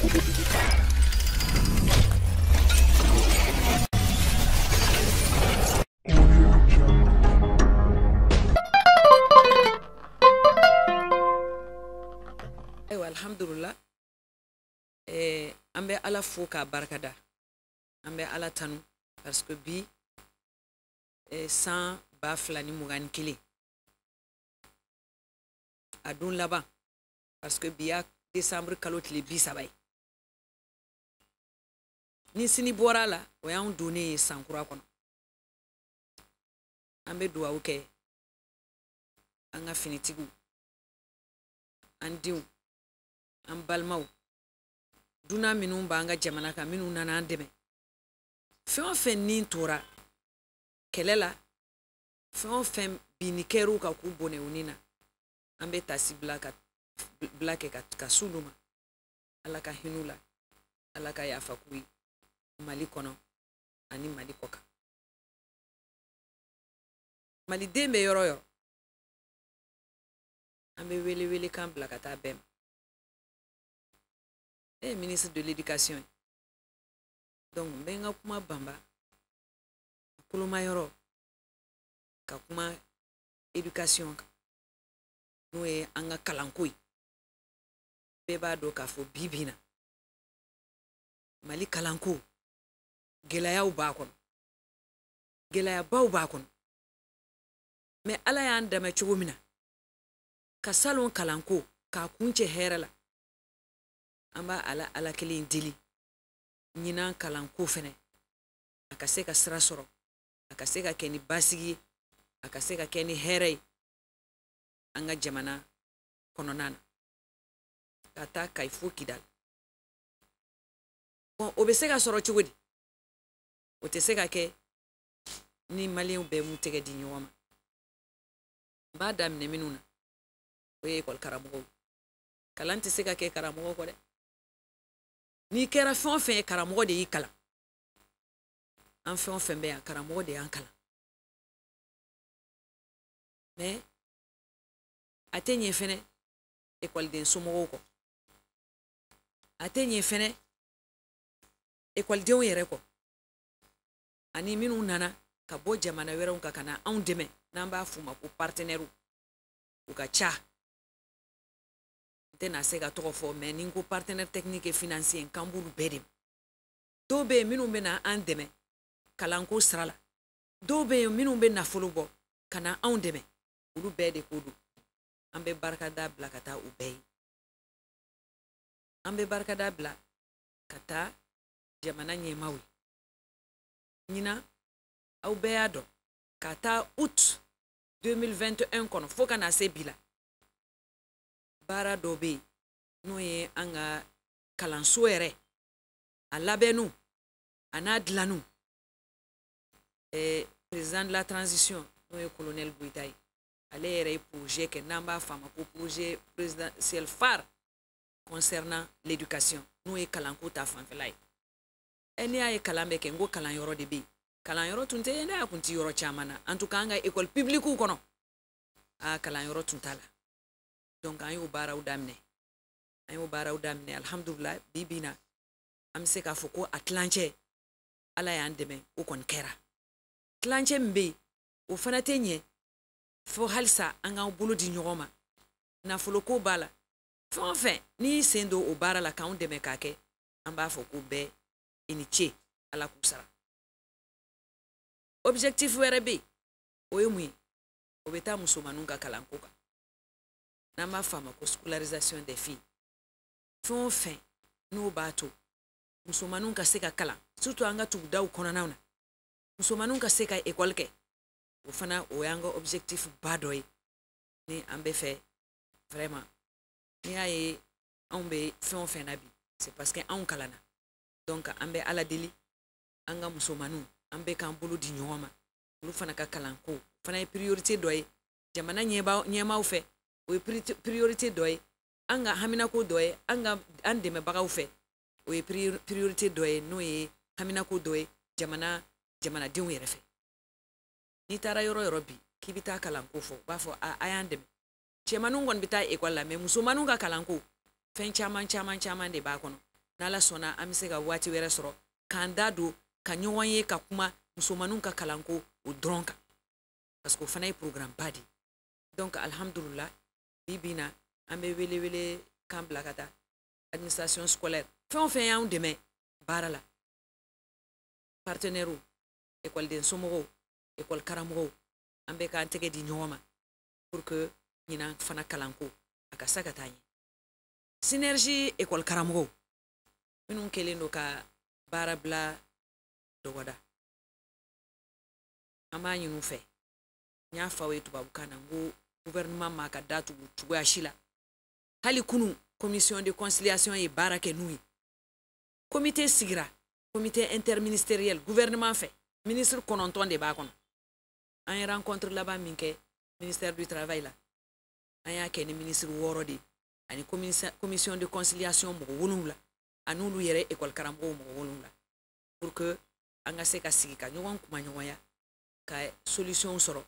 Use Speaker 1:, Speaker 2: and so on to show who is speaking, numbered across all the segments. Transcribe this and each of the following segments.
Speaker 1: Ayiwa, alhamdulillah, an bɛ Ala fo k'a barikada, an bɛ Ala tanu parce que bi san 2021 a don laban, parce que bi y'a décembre kalo tile 30 ye. Ni sini bɔra a la, o y'anw donnen ye san kura kɔnɔ. An bɛ dugawu kɛ an ka finitigiw, an denw, an balimaw, dunan minnu b'an ka jamana kan, minnu nana an dɛmɛ, fɛn o fɛn ni tora kɛlɛ la, fɛn o fɛn binni kɛr'u kan k'u bɔnɛ u ni na, an bɛ tasi bila ka bila kɛ ka s'olu ma. Ala ka hin'u la, Ala ka yafa k'u ye Mali kɔnɔ ani Mali kɔ kan. Maliden bɛ yɔrɔ o yɔrɔ, an bɛ wele welekan bila ka taa bɛɛ ma. Ne ye ministre de l'éducation ye, donc n bɛ n ka kuma banba a kolomayɔrɔ ka kuma éducation kan, n'o ye an ka kalanko ye. Bɛɛ b'a dɔn k'a fɔ bi bi in na Mali kalanko gɛlɛyaw b'a kɔnɔ, gɛlɛyabaw b'a kɔnɔ. Mais Ala y'an dɛmɛ cogo min na ka salon kalanko k'a kuncɛ hɛrɛ la, an b'a Ala kelen deli ɲinan kalanko fɛnɛ a ka se ka sira sɔrɔ, a ka se ka kɛ ni basigi ye, a ka se ka kɛ ni hɛrɛ ye an ka jamana kɔnɔna na, ka taa Kayi fo Kidali. Bon, o bɛ se ka sɔrɔ cogo di? O tɛ se ka kɛ ni maliyɛnw bɛɛ m'u tɛgɛ di ɲɔgɔn ma. N b'a daminɛ minnu na, o ye ekɔli karamɔgɔw. Kalan tɛ se ka kɛ karamɔgɔ kɔ dɛ. N'i kɛra fɛn o fɛn ye, karamɔgɔ de y'i kalan. An fɛn o fɛn bɛ yan, karamɔgɔ de y'an kalan. Mais a tɛ ɲɛ fɛnɛ ekɔliden somɔgɔw kɔ, a tɛ ɲɛ fɛnɛ ekɔlidenw yɛrɛ kɔ, ani minnu nana ka bɔ jamana wɛrɛw kan ka na anw dɛmɛ, n'an b'a f'u ma ko partenaires. U ka ca, n tɛna se ka tɔgɔ fɔ, mais ni n ko partenaire technique et financier, n kan b'olu bɛɛ de ma. Dɔw bɛ yen minnu bɛ na an dɛmɛ kalanko sira la, dɔw bɛ yen minnu bɛ nafolo bɔ ka na anw dɛmɛ, olu bɛɛ de ko don. An bɛ barikada bila ka taa u bɛɛ ye. An bɛ barikada bila ka taa jamana ɲɛmaaw ye. Ɲinan, aw bɛɛ y'a dɔn, ka taa août 2021 kɔnɔ fo ka na se bi la, baara dɔ bɛ yen n'o ye an ka kalanso yɛrɛ a labɛnniw a n'a dilanniw. Président de la transition, n'o ye colonel Goïta ye, ale yɛrɛ ye projet kɛ n'an b'a fɔ a ma ko projet présidentiel phare concernant l'éducation, n'o ye kalanko ta fanfɛla ye. N'i y'a ye kalan bɛ kɛ, n ko kalanyɔrɔ de bɛ yen. Kalanyɔrɔ tun tɛ yen dɛ, a tun tɛ yɔrɔ caman na, en tout cas an ka école publique kɔnɔ, a kalanyɔrɔ tun t'a la. Donc an y'o baaraw daminɛ, an y'o baaraw daminɛ. Alhamdulilah, bi bi in na an bɛ se k'a fɔ ko a tilancɛ, Ala y'an dɛmɛ, o kɔni kɛra. Tilancɛ min bɛ yen, o fana tɛ ɲɛ fo halisa an k'an bolo di ɲɔgɔn ma. Nafoloko b'a la, fɛn o fɛn n'i y'i sen don o baara la k'anw dɛmɛ k'a kɛ, an b'a fɔ ko bɛɛ i ni ce, Ala k'u sara. Objectif wɛrɛ bɛ yen, o ye mun ye? O bɛ taa musomaninw ka kalanko kan, n'an b'a fɔ a ma ko scolarisation des filles. Fɛn o fɛn n'o b'a to musomaninw ka se ka kalan, surtout an ka tugudaw kɔnɔnaw na, musomaninw ka se ka école kɛ, o fana o y'an ka objectif ba dɔ ye ni an bɛ fɛ. Vraiment, n'i y'a ye anw bɛ fɛn o fɛn na bi, c'est parce que anw kalanna. Donc an bɛ Ala deli, an ka musomaninw, an bɛ k'an bolo di ɲɔgɔn ma, olu fana ka kalanko o fana ye priorité dɔ ye jamana ɲɛmaaw fɛ, o ye priorité dɔ ye an ka haminako dɔ ye an ka an dɛmɛbagaw fɛ, o ye priorité dɔ ye, n'o ye haminako dɔ ye jamanadenw yɛrɛ fɛ. N'i taara yɔrɔ yɔrɔ bi k'i bɛ taa kalanko fɔ, u b'a fɔ a y'an dɛmɛ. Cɛmaninw kɔni bɛ taa ekɔli la, mais musomaninw ka kalanko fɛn caman caman caman de b'a kɔnɔ. N'Ala sɔnna, an bɛ se ka waati wɛrɛ sɔrɔ k'an da don ka ɲɔgɔn ye, ka kuma musomaninw ka kalanko o dɔrɔn kan, parce que o fana ye programme ba de ye. Donc alhamdulillah, bi bi in na, an bɛ wele wele kan bila ka taa administration scolaire, fɛn o fɛn y'anw dɛmɛ baara la, partenaires, ekɔliden somɔgɔw, ekɔli karamɔgɔw, an bɛ k'an tɛgɛ di ɲɔgɔn ma pour que ɲinan fana kalanko a ka se ka taa ɲɛ. Synergie ekɔli karamɔgɔw minnu kɛlen don ka baara bila dɔgɔda, an b'a ɲini u fɛ. N y'a fɔ aw ye tubabukan na, n ko gouvernement m'a ka da tugu cogoya si la. Hali kunu, commission de conciliation ye baara kɛ n'u ye. Comité sigira, comité interministériel, gouvernement fɛ, ministre 9 de b'a kɔnɔ. An ye rencontre laban min kɛ ministère du Travail la, an y'a kɛ ni ministre 6 de ye ani commission de conciliation mɔgɔ 7, ani n'olu yɛrɛ école karamɔgɔw mɔgɔ 7, pour que an ka se ka sigi ka ɲɔgɔn kuma ɲɔgɔnya, ka solution sɔrɔ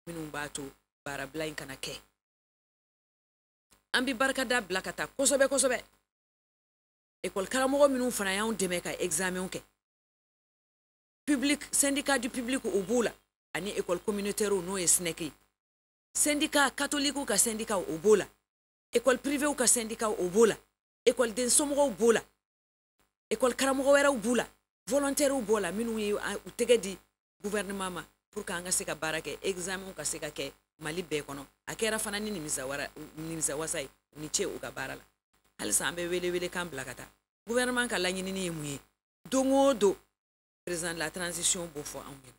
Speaker 1: minnu b'a to baarabila in kana kɛ. An bɛ barikada bila ka taa kosɛbɛ kosɛbɛ école karamɔgɔ minnu fana y'anw dɛmɛ ka examen kɛ, public, syndicat du public, o b'o la, ani école communautaire, n'o ye SNEC ye, syndicat catholique ka syndicat, o b'o la, école privée ka syndicat, o b'o la, école den somɔgɔw b'o la, école karamɔgɔ wɛrɛw b'u la, volontaires b'o la, minnu ye u tɛgɛ di gouvernement ma pour que an ka se ka baara kɛ, examen ka se ka kɛ Mali bɛɛ kɔnɔ. A kɛra fana ni nimisawasa ye. U ni ce u ka baara la. Halisa an bɛ wele wele kan bila ka taa. Gouvernement ka laɲinini ye mun ye? Don o don, président de la transition b'o fɔ anw ɲɛna: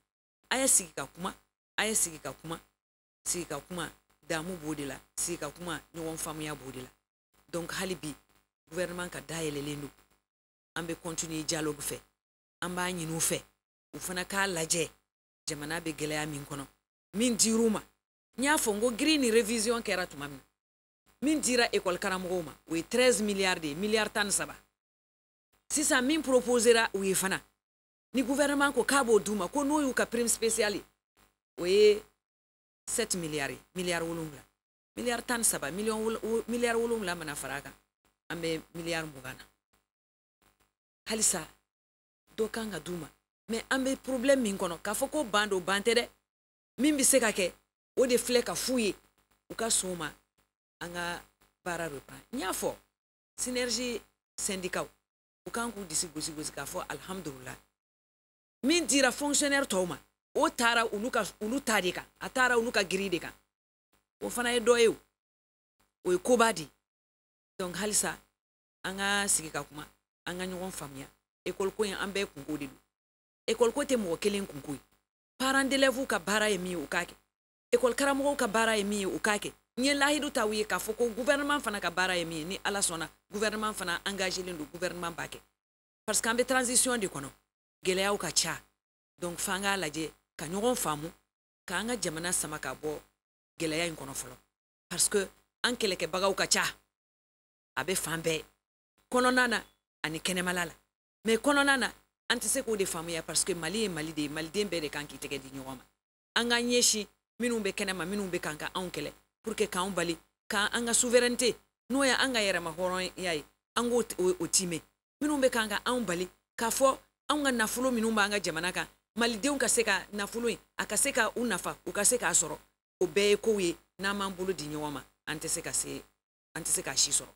Speaker 1: a ye sigi ka kuma, a ye sigi ka kuma. Sigi ka kuma, damu b'o de la. Sigi ka kuma, ɲɔgɔn faamuya b'o de la. Donc hali bi, gouvernement ka dayɛlɛlen don. An bɛ continuer dialogue fɛ. An b'a ɲini u fɛ, u fana k'a lajɛ jamana bɛ gɛlɛya min kɔnɔ. Min dir'u ma, n y'a fɔ n ko grille ni révision kɛra tuma min na, min dira école karamɔgɔw ma, o ye 13 milliards de ye, miliyari 13. Sisan min proposera u ye fana, ni gouvernement ko k'a b'o d'u ma, ko n'o y'u ka prime spéciale ye, o ye 7 milliards ye, miliyari 7. Miliyari 13, miliyari 7 mana fara a kan, an bɛ miliyari 20 na. Halisa dɔ kan ka d'u ma. Mais an bɛ problème min kɔnɔ, k'a fɔ ko ban don, ban tɛ dɛ. Min bɛ se ka kɛ, o de filɛ ka f'u ye, u ka sɔn o ma, an ka baara reprend. N y'a fɔ Synergie syndicat, u kan k'u disi gosi gosi k'a fɔ alihamudulila. Min dira fonctionnaire tɔw ma, o taara olu ka olu ta de kan, a taara olu ka grille de kan. O fana ye dɔ ye, o o ye koba de ye. Donc halisa an ka sigi ka kuma, an ka ɲɔgɔn faamuya. École ko in, an bɛɛ kunko de don. École ko tɛ mɔgɔ kelen kunko ye. Parents d'élèves ka baara ye min ye, u k'a kɛ. École karamɔgɔw ka baara ye min ye, u k'a kɛ. N ye lahidu ta u ye k'a fɔ ko gouvernement fana ka baara ye min ye, ni Ala sɔnna, gouvernement fana engagé len don, gouvernement b'a kɛ, parce que an bɛ transition de kɔnɔ, gɛlɛyaw ka ca. Donc f'an k'a lajɛ ka ɲɔgɔn faamu, k'an ka jamana sama ka bɔ gɛlɛya in kɔnɔ fɔlɔ, parce que an kɛlɛkɛbagaw ka ca, a bɛ fan bɛɛ, kɔnɔna na ani kɛnɛmala la. Mais kɔnɔna na, an tɛ se k'o de faamuya, parce que Mali ye Mali de ye, maliden bɛɛ de kan k'i tɛgɛ di ɲɔgɔn ma. An k'an ɲɛsin minnu bɛ kɛnɛma, minnu bɛ kan ka anw kɛlɛ pour que k'anw bali k'an an ka souveraineté, n'o ye an ka yɛrɛma hɔrɔnya ye, an k'o o timɛ. Minnu bɛ kan ka anw bali k'a fɔ anw ka nafolo minnu b'an ka jamana kan, malidenw ka se ka nafolo in, a ka se ka u nafa, u ka se k'a sɔrɔ, o bɛɛ ye kow ye. N'an m'an bolo di ɲɔgɔn ma, an tɛ se ka se, an tɛ se k'a si sɔrɔ.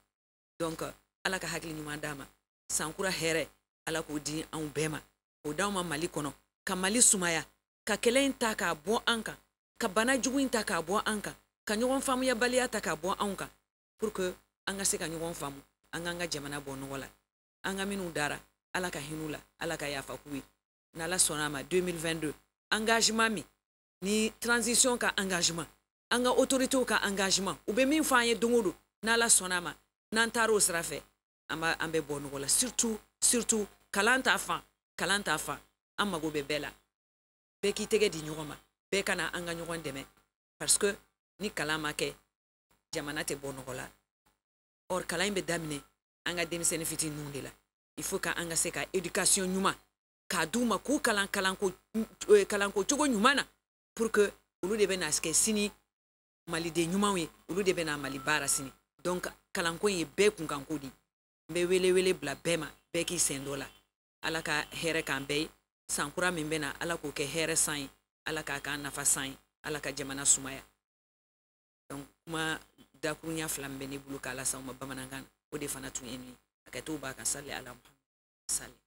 Speaker 1: Donc Ala ka hakili ɲuman d'an ma. Sankura hɛrɛ, Ala k'o di anw bɛɛ ma, k'o d'anw ma Mali kɔnɔ, ka Mali sumaya, ka kɛlɛ in ta k'a bɔ an kan, ka bana jugu in ta k'a bɔ an kan, ka ɲɔgɔn faamuyabaliya ta k'a bɔ anw kan, pour que an ka se ka ɲɔgɔn faamu, an k'an ka jamana bɔ nɔgɔ la. An ka minnu dara, Ala ka hin'u la, Ala ka yafa k'u ye. N'Ala sɔnna a ma, 2022 engagement min ni transition ka engagement, an ka autorités ka engagement, u bɛ min fɔ an ye don o don, n'Ala sɔnna a ma, n'an taara o sira fɛ, an b'a an bɛ bɔ nɔgɔ la, surtout surtout kalan ta fan. Kalan ta fan, an mago bɛ bɛɛ la. Bɛɛ k'i tɛgɛ di ɲɔgɔn ma, bɛɛ ka na an ka ɲɔgɔn dɛmɛ, parce que ni kalan ma kɛ, jamana tɛ bɔ nɔgɔ la. Or kalan in bɛ daminɛ an ka denmisɛnnin fitininw de la. Il faut que an ka se ka éducation ɲuman k'a d'u ma, k'u kalan kalanko cogo ɲuman na, pour que olu de bɛ na kɛ sini maliden ɲumanw ye, olu de bɛ na Mali baara sini. Donc kalanko in ye bɛɛ kunkanko de ye. N bɛ wele wele bila bɛɛ ma, bɛɛ k'i sen dɔ la. Ala ka hɛrɛ k'an bɛɛ ye. San kura min bɛ na, Ala k'o kɛ hɛrɛ san ye, Ala k'a k'an nafa san ye, Ala ka jamana sumaya. Donc kuma dakurunya fila min bɛ ne bolo k'a lase aw ma bamanankan na, o de fana tun ye nin ye. Hakɛtow b'a kan. Sali ala Muhammad sali.